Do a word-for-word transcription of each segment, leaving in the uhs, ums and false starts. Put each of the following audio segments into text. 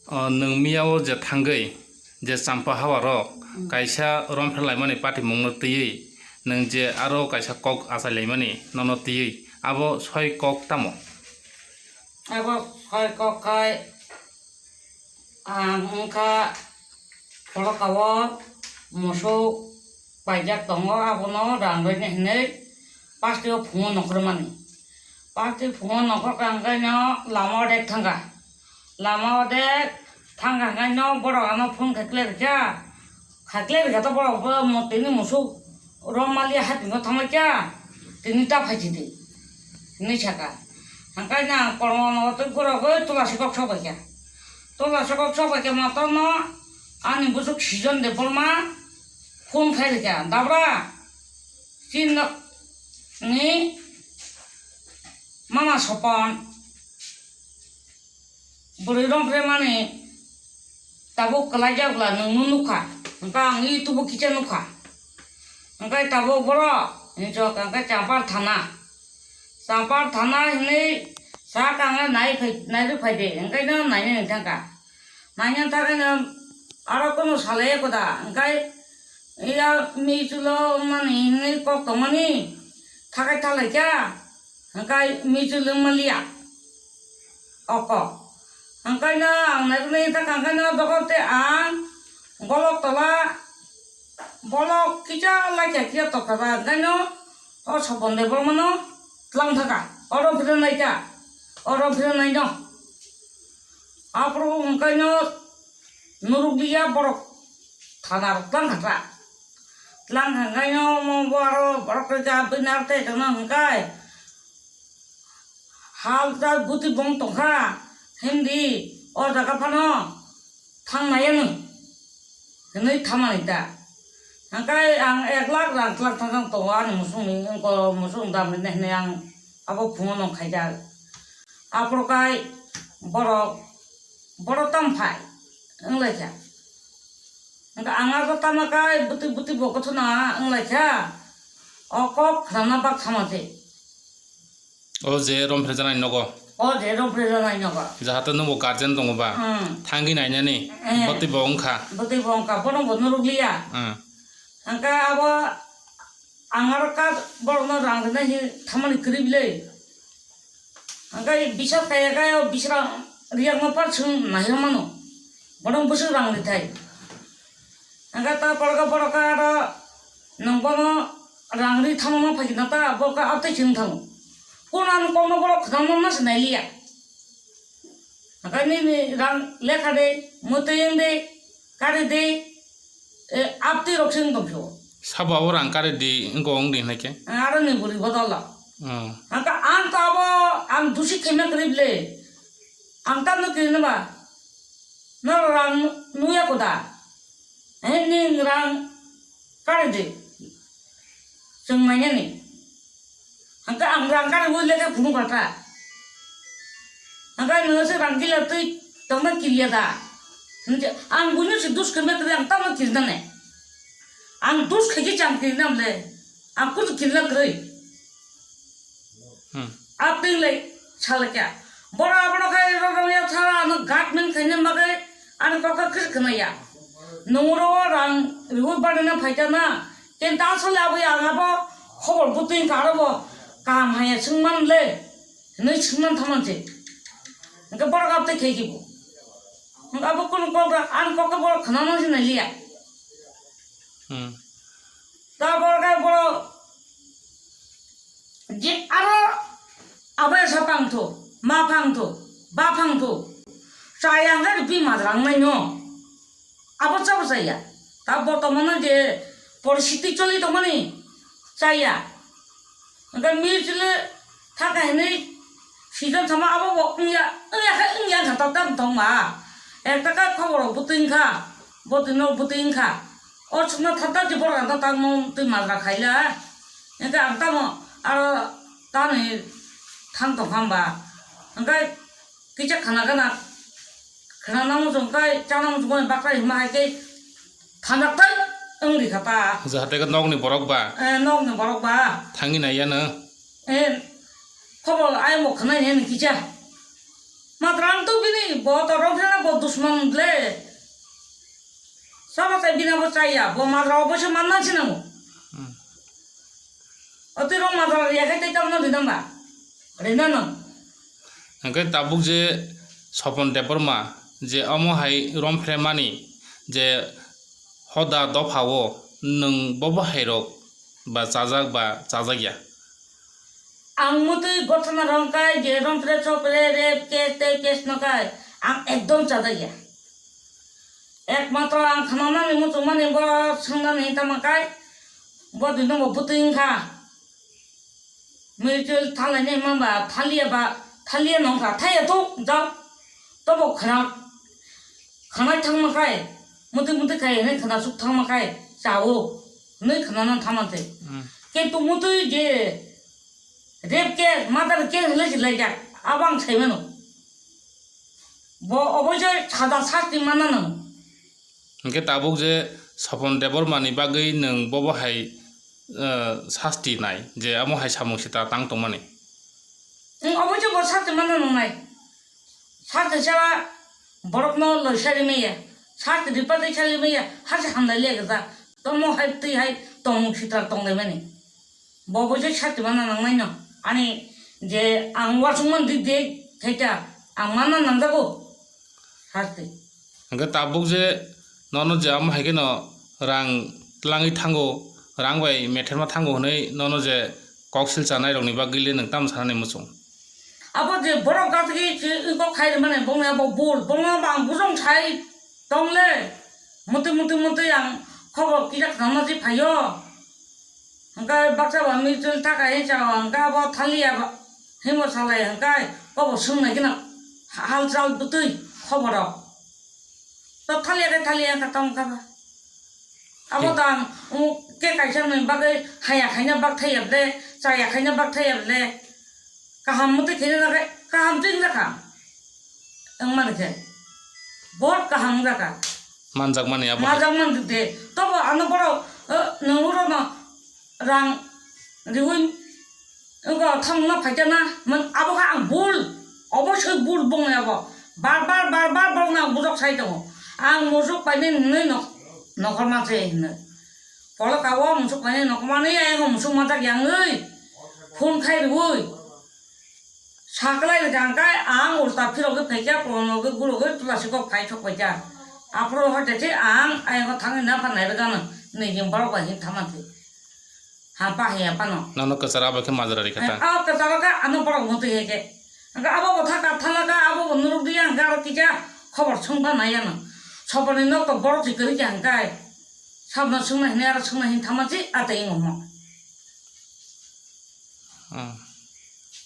O, nwng miyao je thangwi, je champa hawarok kaisa romphre laimani patimungno twiwi, nwng je aro kaisa kok achai laimani nono twiwi, abo soi kok tamo? Abo soi kok khai ang wngkha khorokao musuk paijak tongo, abono rang rwini hinwi plastic o phungo nongkhormani. Plastic phungo nongkhorkha hwnkhe no lama odek thangkha. Lama odek thangkha hwnkhe no borok ano phone khaikhle rikha. Khaikhle rikha to borok bo mo-, tini musuk romaliya hapingo thanglaikha. Tini ta phaisidi hinwi sakha. Hwnkhe no ang kormo no tei borok bai tola sikok sobaikha. Tola sikok sobaikha matano ani bwswk Sijon Debbarma phone khai rikha. Dabra chini mama Sopon bwrwi romphre mani tabuk kwlaijak bwla nwngno nukha, hwnkhe ang YouTube o kisa nukha, hwnkhe tabuk borok hinwi chok hwnkhe Champar thana, Champar thana hinwi sak ang nai phai, nairwk phaidi, hwnkhe no naina thangkha, naina thangkhe no aro kunu salai ya koda, hwnkhe ya michulo mani hinwi kok tongmani thakai thalaikha, hwnkhe michulo maliya. Oko. Hwnkhe no ang naikolwi ta kangkhe no dogo tei ang golok tola bolok kisa laikha kisa tokthajak hwnkhe no o Sopon Debbarma no tlang thaka. Oro phira naikha. Oro phira naino. Aphuru hwnkhe no nurukliya borok thana rok tlang thaka. Tlang thangkhe no omo bo aro borok khe ja bini aro tei tongna hwnkhe. Hal ta buti bong tongkha, hindi o jaga phano thang nai ano hinwi thamani ta. Hwnkhe ang ek lakh rang twlak thang thang tongo ani musungni, wngkha musung dam rinai hinwi ang abo phungo nong khaijak. Aphuru khai borok, borok tamo phai wnglaikha. Hwnkhe ang abo tamo khai buti buti bo kothona wnglaikha. O kok khwnana bak thama se. O je romphrejanai nogo. O je romphrejanai nogo. Jahate nwngbo guardian tongo ba? Hmm. Thangwi nainani. Eh. Bwtwi bo wngkha. Bwtwi bo wngkha, bono bo nurukliya. Hmm. Hwnkhe abo ang aro ka borokno rang rwnai hinwi thamani kwrwi bwle. Hwnkhe bisap kaya kaya o bisrang riyakma par chwng nairwmano. Bono bwswk rang rithai. Hwnkhe ta porokhe borok khe aro nwng bono rang ri thamma phaikhe ta borok khe abtwi chwng thango. Kunu ano kokno borok khwnamano se nailiya. Hwnkhe nini rang lekha de, mwtwi wng de, kari de, e, abtwi rok se wng tong phio. Sabo abo rang kari di, wngkha wng di hinai khe? Aro ni bwrwi bodol o. Oh. Hwnkhe ang to abo, ang dusi khaima kwrwi bwle. Ang tamno kwrwi nw ba? Norok rang nuya koda? He, nwng rang kari di. Chwng nainani. Hwnkhe ang rang kari ui lekha phunukha ta. Hwnkhe nwng se rang kila twi tongma kiriya da? Hwnkhe ang buino se dus khaima kwrwi ang tamo kirinani? Ang dus khaikhe chang kirinam le. Ang kutu kirina kwrwi. Hmm. Abtwi le salakya. Bora abono khai rorong ya thara ano gatmen khaina magai ano kokha khir khna ya. Nungro rang riwi barina phaikya na. Kintu asole abo ya ang abo khobor butwi kha aro bo kaham haya swngman le. Hinwi swngman thaman se. Hwnkhe borok abtwi khai kibo. Hwnkhe abo kunu kok da, ani kok khe borok khwnana se nai liya. Hmm. Ta borok khe borok je aro abo esa pang thu, ma pang thu, ba pang thu. Chaya hwnkhe ri pi majra wngnai no. Abo chabo chaya. Ta bortomano je poristhiti choli tongmani chaya. Hwnkhe mil chili thaka hinwi season sama abo bo wngya, wngya khe wngya wngkha ta tam tongma. Ekta khe khoboro bwtwi wngkha, bwtwi no bwtwi wngkha. O chukno thata je borok ang ta tamo twi majra khaila. Hwnkhe ang tamo aro tamni thang tongkha hwnba. Hwnkhe kisa khana gana. Khwnana muchung kai, chana muchung kai, bakrai hima hai khe thanjak tai wng rikha ta. Jahate khe nokni borok ba? Eh, nokni borok ba. Thangwi nai yano? Eh, khobor ayang bo khwnai nai ni kisa. Matrang to bini, bo to rong phena bo dusman le. Sama sai bina bo chaya, bo matra obo se manna sinango. Hmm. Oti rong matra ya khai tai tamno dinamba. Rina no. Hingke tabuk je Sopon Debbarma je omo hai romphre mani je hoda dopha o nwng bobo hai rok ba chajak ba chajak ya. Ang mutwi gotona rong kai je romphre sopre rape case tei case no kai ang ekdom chajak ya. Ekmatro ang khnanani muchungmani bo swngnani tamo kai bo dino bo bwtwi wngkha. Mutual thalaini mamba thalia ba thalia nongkha thaya to jao tobo khna khanai thangma kai muti muti kai hinwi khna suk thangma kai chao hinwi khnana thamante. Hmm. Kintu muti je rape case murder case hinwi se laijak abo ang saimano. Bo oboise sada sasti manna nango. Hingke tabuk je Sopon Debbarma ni bagwi nwng bobo hai, eh, sasti nai je amo hai samung sita tang tongmani. Nwng oboise bo sasti manna nangnai. Sasti sela borokno loisa rimaya, sasti ripatwi sali maya, hasi hamdai le gajak. Tomo hai twi hai tongmung sitra tonglaimani. Bo bo je sati mana nangnaino. Ani je ang uansukmani dik dik khaita ang mana nangjago. Sati. Hingke tabuk je nono je amo hai kheno rang tlangwi thango, rang bai metherma thango hwnwi nono je kok sil chanai rokni bagwi le nwng tamo sanani muchung? Abo je borok gatgi se iko khai mane bongni abo bul, bongno bang bujong sai tongle. Muti muti muti ang khobor kisa khna si phaio. Hingke baksa ba mutual taka hinsa hingke abo thalia ba himo salai hingke obo swngnai gina halchal bwtwi khoboro. To thalia khe thalia khe tong kha ba. Abo to ang, um, ke kaisa ni bagwi haya khaina bak thaya ble, chaya khaina bak thaya ble. Kaham muti khaina na khe kaham twi wngjakha. Wngmani khe. Bahut kaham wngjakha. Manjakmani abo. Manjakmani de. Tobo ano borok, eh, nang uro no rang riwi wngkha thangna phaikha na. Man abo kha ang bul. Obosoi bul bongni abo. Bar bar, bar bar bongni ang bujok sai tongo. Ang musuk painai hinwi nok-, nokhorma se hinwi. Polo ka o musuk painai nokhorma ni ayang musuk majak yangwi. Phone khai riwi. Saklai rikha hingkai ang ulta phirogwi phaikha, polono gwi gulugwi tula sikok phai sok phaikha. Aphuru hoite se ang ayang thangwi napha nairwkano nini borok bai hin thaman se. Hampa hai aphano. Nono kwcharo abo khe majra rikha ta. Aw kwcharo khe ano borok mutwi hai khe. Hingkhe abo bo thaka thalaka abo bo nuruk diya hingkhe aro kisa khobor swngba nai ano. Soborni nok to borok se kwrwi kha hingkai. Sabno swngna hinwi aro swngna hin thaman se atwi wngmo. Hmm.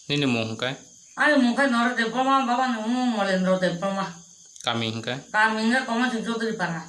Nini mung hwnkhe? Ani mung khe Noro Debbarma, baba ni mung Molendro Debbarma. Kami hwnkhe? Kami hwnkhe Komansing Chaudhary Para.